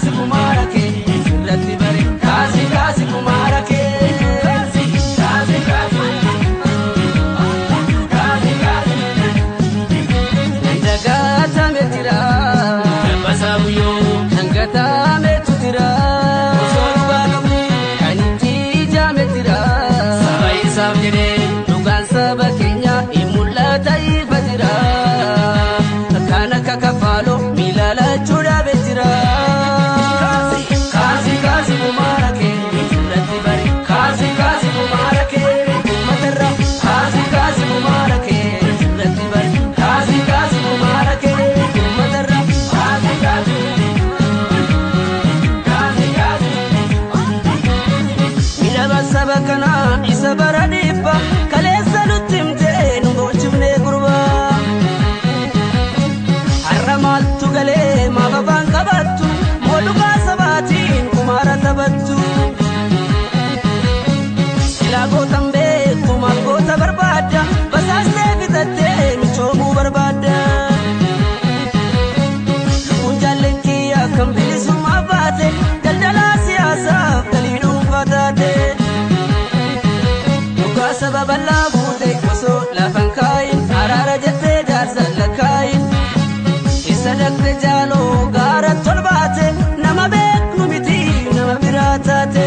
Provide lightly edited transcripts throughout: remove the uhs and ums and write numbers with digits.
kaasi kumaara kee irratti bare kaasi kaasi kumaara kee kaasi kaasi kaasi kaasi. Dagaatame jira Dabbasaa guyyoo Hangatame jira osoo dhugaa qabu kan itti ijaame jira saba isaaf jedhee dhugaan saba keenya hin mul'ata ifa jira kan akka kafaaloo miila lachuu dhaabee jira. Kaasi kaasi kumaara kee irratti bare kaasi kaasi kumaara kee uummatarra kaasi kaasi kumaara kee irratti bare kaasi kaasi kumaara kee uummatarra kaasi kaasi kaasi kaasi. Miidhama saba kanaa isa bara dhibba kaleessa nutti himtee nu gochifnee gurbaa. Har'a maaltu galee maaf afaan qabattu moodhugaa sabaatiin kumaara taphattu. Silaa gootan beektu maal goota barbaadda basaastee fixattee michoomuu barbaadda. Lubbuun jaalleen kiyya kan bilisummaa baate daldalaa siyaasaaf galii dhuunfaa taate. Dhugaa saba bal'aa fuute osoo lafan kaayin araara jettee jaarsa lakkaayin. Isa dhaqxe jaaloo gaara tolbaate nama beeknu miti nama biraa taate.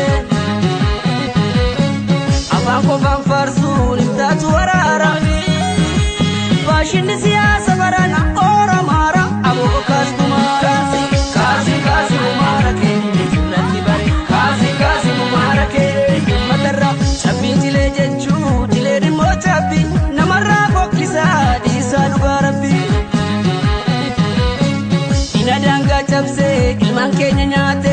Afaan qofaan faarsuun hin taatu waraara. Faashinni siyaasa barana Oromaara aboo kaas kumaara. Kaasi kaasi kumaara kee irratti bare kaasi kaasi kumaara kee uummatarra cabbiin jilee jechuu jileen immoo cabbi namarraa fokkisaa dhiisaa dhugaa rabbi. Ina daangaa cabsee ilmaan keenya nyaate.